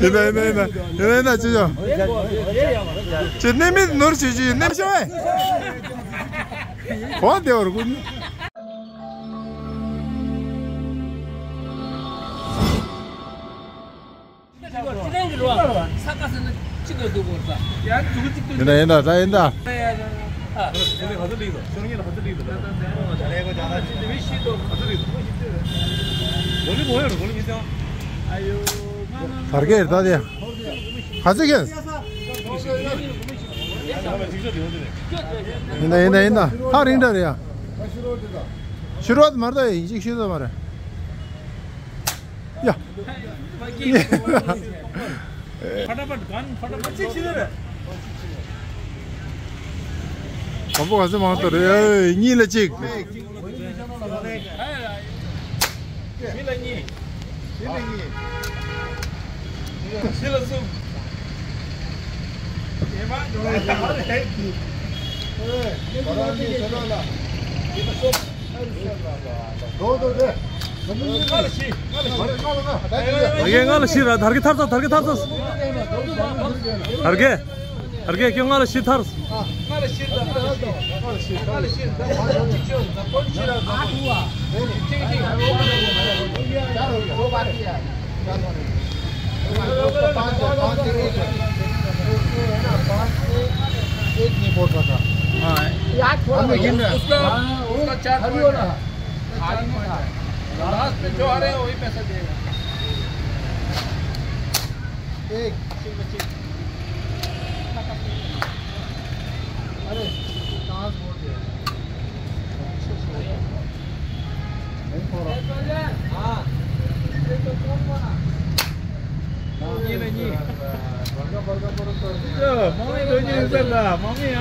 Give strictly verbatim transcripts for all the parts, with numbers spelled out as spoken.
ཡིན་ན་ཡིན་ན་ཡིན་ན་ཡིན་ན་ཅི་ཡོང་། ཅི་གནས་མེད་ནོར་ཞུ་ཞུ་གནས་ཤོག་ཨེ། གོ་བདེ་བར་ཀུན། ཡིན་ད་ཡིན་ད་ད་ཡིན་ད། ཐར་གེ་ད་དེ། ཧ་ཙི་གེ། ཡིན་ད་ཡིན་ད་ཡིན་ད། ཧ་རིང་འདྲ་རེད་ཡ། ཤི་རོ་དེ་མར་ད་ཡིན་ཅིག་ཤི་ད་མ་རེད། ཡ། फटाफट गन फटाफट से सीधे रे। ཁོང་པོ་ག་ཚོད་མང་དུ་རེད། ཨེ། གཉིས་ལ་གཅིག་གཉིས་ལ་གཉིས། གཉིས་ལ་གཉིས། གཉིས་ལ་གསུམ། ཨེ་མ། ཨེ། ང་ལ་ཤི། ང་ལ་ཤི། ང་ལ་ཤི། ང་ལ་ཤི་ར། དར་གི་ཐར་ཚ། དར་གི་ཐར་ཚ། དར་གི། དར་གི་ཁྱོད་ང་ལ་ཤི་ཐར། ང་ལ་ཤི། ང་ལ་ཤི། ང་ལ་ཤི། एक नहीं बोल रहा था। हाँ। यार, थोड़ा उसका, उसका चार पॉइंट है। लास्ट में जो आ रहे हैं, वही पैसा देगा। एक। अरे, कहाँ से बोल दिया? གཉིས་ལ་གཉིས། ཡ། དམག་མི་འགྲོ་རྒྱུ་ཡིན་ས་ལ། དམག་མི་ཨ།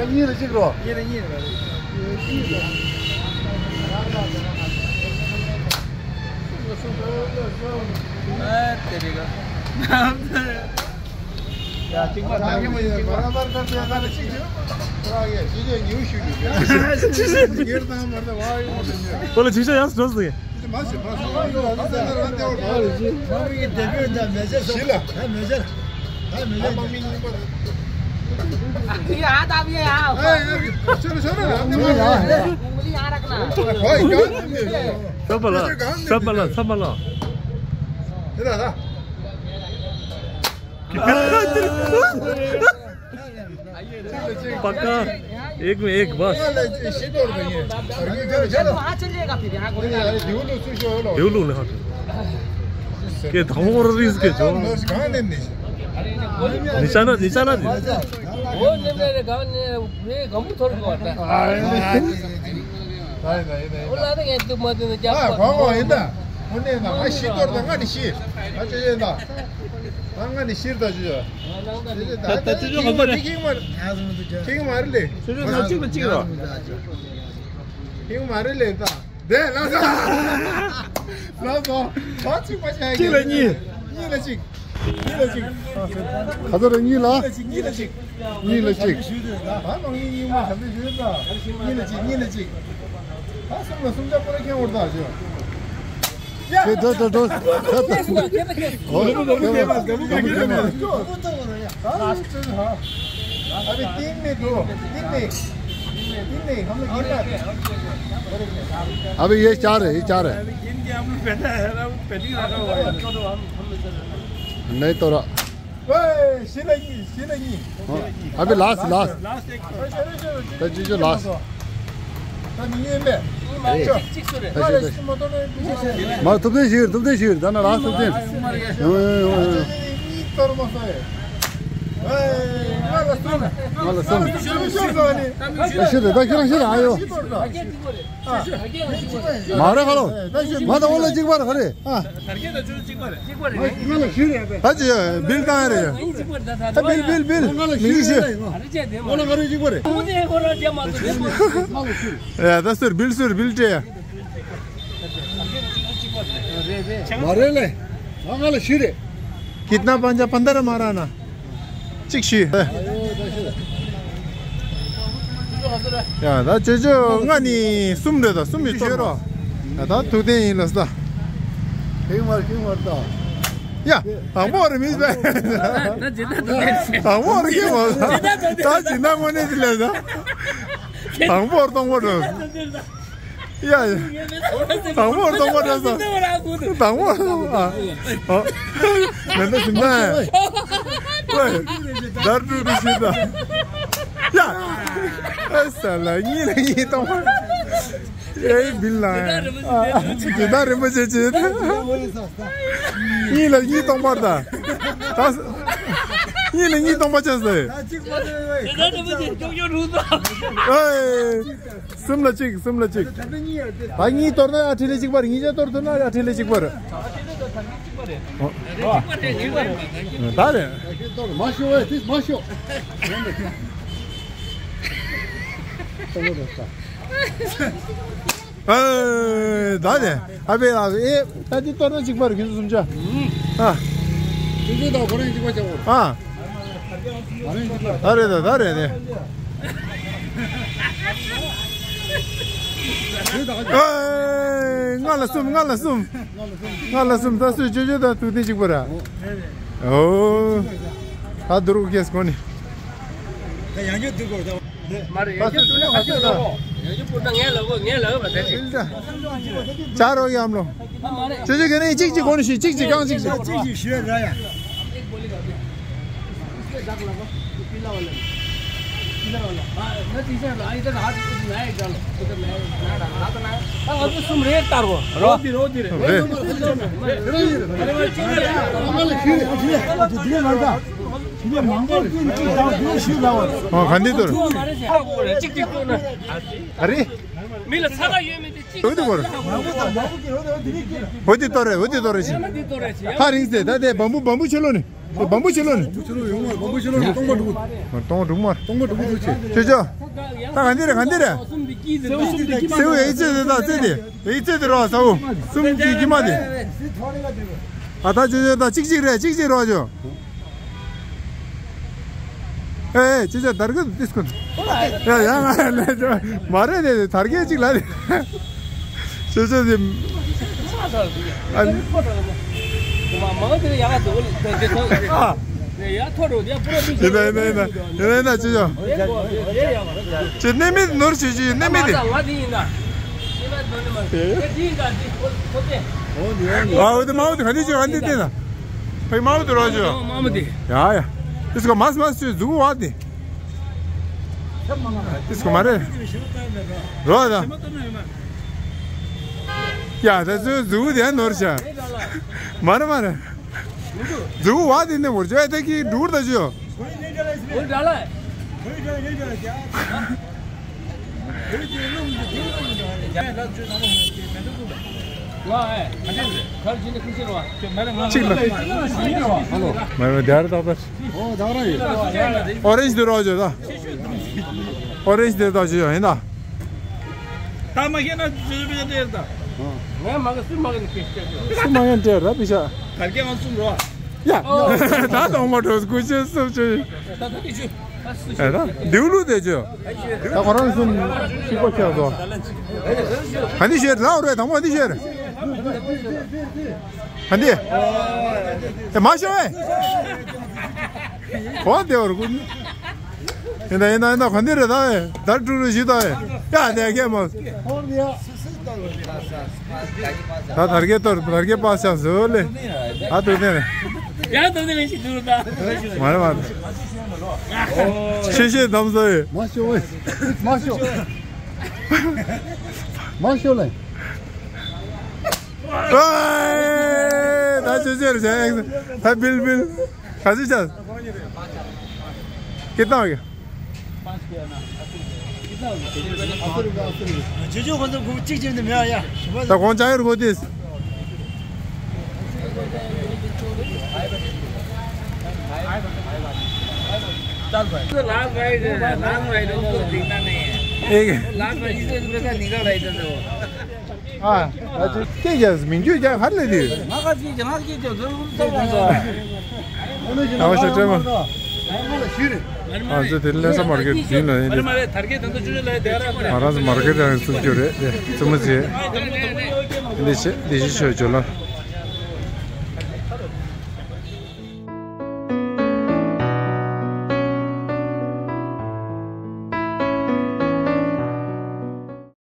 གཉིས་ལ་གཅིག་རོ། གཉིས་ལ་གཉིས། ཨ། དེ་རེད་ག། ཡ། གཅིག་པ་ད་གི་མ་ཡོད། བར་བར་ད་དེ་ག་ལ་གཅིག་ཡོད། ཁོ་ལ་ཅིག་ཤོས་ཡང་འགྲོ་ཟིག पक्का। एक में एक बस। वहाँ चल जाएगा फिर, यहाँ गोली डाल। देवलू ने हाथ। के धमोर रिस के जो। निशाना, निशाना दे। वो ने मेरे गांव ने, ये गम थोड़ी को आता है। वो ला देंगे, तू मत में जा। हाँ, कौन, कौन है ना? उन्हें ना, हाँ, शी तोड़ देंगे, शी। अच्छा, ये ना। ང་ནི་ཤིར་ད་ཅི། ད་ད་ཅི་ཅོ་ག་ཚོད་རེད། ཁྱིང་མ་རེད། ཁྱིང་མ་རེད་ལེ། ཅི་ཅོ་ང་གཅིག་ལ་གཅིག་རོ། ཁྱིང་མ་རེད་ལེ་ད། དེ་ལ་ད། ལ་ད། ད་གཅིག་པ་ཆགས། གཅིག་ལ་གཉིས། གཉིས་ལ་གཅིག་གཉིས་ལ་གཅིག་ག་ཚོད་རེད། གཉིས་ལ། གཉིས་ལ་གཅིག་གཉིས་ལ་གཅིག་ད་ནང་གཉིས་གཉིས་མ་ག་ཚོད་ཞུས་ད། གཉིས་ལ་གཅིག་གཉིས་ལ་གཅིག་ད་གསུམ་ལ་གསུམ་ཆ་པོ་ར་ཁྱེད་འོར་ད་ཞུ། ཁྱེད་འགྲོ་འགྲོ་འགྲོ། ཨོ། ཁྱེད་མ་ཁྱེད་མ་ཁྱེད་མ་ཁྱེད་མ། अभी तीन में दो। तीन में। तीन में हम लोग गिर रहा है। अभी ये चार है, ये चार है। इनके हम लोग बैठा है, हम बैटिंग रखा हुआ है। नहीं तो रहा। ओए, सिलेगी, सिलेगी। हाँ, अभी लास्ट, लास्ट। लास्ट एक। ད་ཅི་ཅོ་ལགས། ད་ནི་ཡིན་པས། ད་ཅི་ཅོ། མ་ཐུབ་བསྟན་ཞིག་ཐུབ་བསྟན་ཞིག་ད་ན་ལགས་ཐུབ་བསྟན། ཡོང་ཡོང་ཡོང་ཡོང་། ང་ལ་གསུམ། ད་ཤི་རེད་ད་ཁྱེད་རང་ཤི་རེད་ཨ་ཡོ། མ་རེད་ཁ་ལོ། ང་ད་འོ་ལ་གཅིག་པར་ག་རེ། ཨ། ད་ཅི་བིལ་བཏང་ཡ་རེད། ད་བིལ་བིལ་བིལ། མིང་ཤི། ཡ་ད་ཟེར་བིལ་ཟེར་བིལ་སྤྲད་ཡ། མ་རེད་ལེ། ང་ང་ལ་ཤི་རེད། कितना पंजा पन्द्रह मारा ना। གཅིག་ཤི། ཡ་ད་ཅོ་ཅོ་ང་ནི་གསུམ་རེད་ད། གསུམ་ཡོད་ཅོ་རོ། ཡ་ད་ཐུག་ཐེངས་ཡིན་ལ་ས། ཡིན་མར་ཡིན་མར་ད། ཡ། དང་པོ་རེད་མིན་པས། ད་ཇི་ལྟར་དུ་ལེན་ཟེར། དང་པོ་རེད་ཡིན་མ། ད་ཇི་ལྟར་དུ་ལེན་ད་ཇི་ལྟར་ངོ་ནས་ཅི་ལས་ད། དང་པོར་གཏོང་པོ་འགྲོ། ཡ། དང་པོར་གཏོང་པོ་འགྲོ་ས། དང་པོར་གཏོང་པོ། ཨ། ཨ། མེ་མདའ་ཞིམ་ན། ཝེ། དར་ཀྲུ་ཀྲུ་ཞིག་ད། ཡ། ཨ་ས་ལ་གཉིས་ལ་གཉིས་གཏོང་པོ། ཨེ་བིན་ལ། ཨ། དེ་ད་རིན་པོ་ཆེ་ཆེ། གཉིས་ལ་གཉིས་གཏོང་པར་ད། ད། གཉིས་ལ་གཉིས་གཏོང་པ་བྱས་ཟེར། ཨེ། གསུམ་ལ་གཅིག་གསུམ་ལ་གཅིག་ད་གཉིས་གཏོར་ན་ཨ་ཁྲི་ལེ་གཅིག་པར། གཉིས་ཆ་གཏོར་ཐུབ་ན་ཨ་ཁྲི་ལེ་གཅིག་པར། ད་རེད། མ་ཤོ་ཨེ་དེ་མ་ཤོ། ཨེ། ད་རེད། ཨ་བེ་ལགས། ཨེ། ད་འདི་གཏོར་ན་གཅིག་པར་ཁྱོད་ཚོ་གསུམ་ཆ། ཨ། ཁྱོད་ཚོ་དང་ཁོ་རང་གཅིག་པ་བྱ་བོ། ཨ། ད་རེད་ད། ད་རེད་དེ། ཨེ། ལྔ་ལ་གསུམ། ལྔ་ལ་གསུམ། ལྔ་ལ་གསུམ། ད་སུས་ཅོ་ཅོ་དང་ཐུག་དེ་གཅིག་པ་ར། ཨོ། ད་འདུར་ཁེས་གོ་ནི། ད་ཡང་ཅོ་འདུར་གོ་ད། མ་རེད། ད་སུས་ཅོ་ཅོ་ག་ཅོ་ད། ཡང་ཅོ་པུར་ད་ངས་ལ་གོ། ངས་ལ་གོ་བ་ད་ཅིག་ཅ་རོ་ཡམ་ལོ། ཅོ་ཅོ་ག་ནི་གཅིག་གཅིག་གོ་ནི་ཞིག་གཅིག་གཅིག་གང་གཅིག་གཅིག་གཅིག་གཅིག་ཞུ་ཡ་ར་ཡ། ཨོ། ག་འདི་དོར། ཨ་རེ། མི་ལ་ཚ་ལ་ཡོད་མེད་དེ་གཅིག་འོ་དེ་གོར། འོ་དེ་དོར་རེ། འོ་དེ་དོར་རེ་ཞིག་ཧ་རིང་ཟེ། ད་དེ་བམ་བུ་བམ་བུ་ཆེ་ལོ་ནི། བམ་བུ་ཆེ་ལོ་ནི། བམ་བུ་ཆེ་ལོ་ཡོང་མ། བམ་བུ་ཆེ་ལོ་ཡོང་། སྟོང་པ་དྲུག་སྟོང་པ་དྲུག་ཚུགས་ཆེ། ཆོས་ཆོས། ད་ག་འདི་རེད། ག་འདི་རེད། སེའུ་ཡེ་ཙེ་དེ་ད་ཙེ་དེ། ཡེ་ཙེ་དེ་རོ་ས་བུ། གསུམ་གྱི་གྱི་མ་དེ། ཨ་ད་ཆོས་ཆོས། ད་གཅིག་གཅིག་རེད། གཅིག་གཅིག་རོ་ཆོ། ཨེ་ཅི་ཅི་དར་གི་ཏིས་ཀུན། ཡ་ཡ་ང་ལས་ཅོ་མ་རེད་དེ་དར་གི་ཅིག་ལ་རེད། ཅི་ཅི་དེ། ཨ། ཡིན་ན་ཡིན་ན་ཡིན་ན་ཡིན་ན་ཅི་ཅོ། ཅི་གནས་མེད་ནོར་ཅི་ཅི་གནས་མེད་དེ། ཨ་འོ་དེ་མ་འོ་དེ་ག་འདི་ཅི་ག་འདི་དེ་ན། ཕའི་མ་འོ་དེ་རོ་ཅོ། མ་མ་དེ། ཡ་ཡ། ཏིས་ཀ་མ་སི་མ་སི་ཅོ་ཟུག་བ་དེ། ཏིས་ཀ་མ་རེད། རོ་ད། ཡ་ད་ཚོའི་ཟུག་དེ་ནོར་ཤ། མ་རེད་མ་རེད། ཟུག་བ་དེ་ནས་བོར་ཅོ་ཨེ་ད་ཀི་འགྲུར་ད་ཅོ། གཅིག་ལ། མ་རེད་དེ་ར་ད་ད། ཨོ་རེན་ཇི་དེ་རོ་ཅོ་ད། ཨོ་རེན་ཇི་དེ་ད་ཅོ་ཡིན་ད། ད་མ་ཤེས་ན་ཅི་ཅི་པི་ཅི་དེ་ད། ངས་མ་གི་སུས་མ་གི་ནི་ཁེ་ཤེས་ཅོ། སུས་མ་གི་ནི་དེ་ར་པི་ཤ། གར་གྱི་ང་སུ་རོ། ཡ། ད་དང་མ་འགྲོ་སྐུ་ཆེ་སུ་ཆེ། ད་ད་དེ་ཆུ། ཨེ་ད་ལྡེའུ་ལུ་དེ་ཆུ། ད་ཁོ་རང་སུ་ཤི་གོ་ཁྱེར་སོ། ཨ་ནི་ཤེར་ལའོ་རེད་དང་པོ་ཨ་ནི་ཤེར། ཨ་ནི། ཨེ་མ་ཤོ་ཨེ། གོ་དེ་བར་ཀུན། ཡིན་ད་ཡིན་ད་ཡིན་ད་ག་འདི་རེད་ད་ཨེ། དར་ཀྲུ་ཀྲུ་ཞིག་ད་ཨེ། ཡ་དེ་གས་མོ། ད་དར་གས་གཏོར་དར་གས་པ་ཤ་བཟོ་ལེ། ཨ་ཏུ་ཏེ་རེད། ཡང་ཏུ་ཏེ་རེད་ཞིག་འདུག་ད། མ་རེད་མ་རེད། ཤེས་ཤེས་དམ་བཟོ་ཡོད། མ་ཤོ་ཨེ། མ་ཤོ། མ་ཤོ་ལེ། ཨེ། ད་ཆུ་ཆེར་བྱས། ད་བིལ་བིལ། ག་ཚོད་ཆགས། ཀི་ཏང་གི། ཇེ་ཇོ་ཁོང་ཚོ་གུང་གཅིག་ཅིག་ནི་མེད་ཨ་ཡ། ད་གོང་ཅང་ཡོད་གོ་དེས། ཨེ། ཨ། ཨ་ཅེ་སྐད་རྒྱག་མིང་རྒྱུད་རྒྱག་ཧར་ལས་དུས། ང་ཁ་ཅིག་ང་ཁ་ཅིག་ཅོ་ཟུར་ཟུར་ཟུར་ཟུར། ཨ་བ་ཤ་སྤྲེལ་མ། ཨ་ཅེ་དེ་ལས་ས་མར་ཀེ་ཊི་མདུན་ལ་ཡིན་ཏེ། ང་རང་ཚོ་མར་ཀེ་ཊི་རང་བཙུགས་རྒྱུ་རེད་དེ་བཙུན་མོ་ཚེ། འདི་ཤེས་འདི་ཤེས་ཆོས་ཆོས་ལ།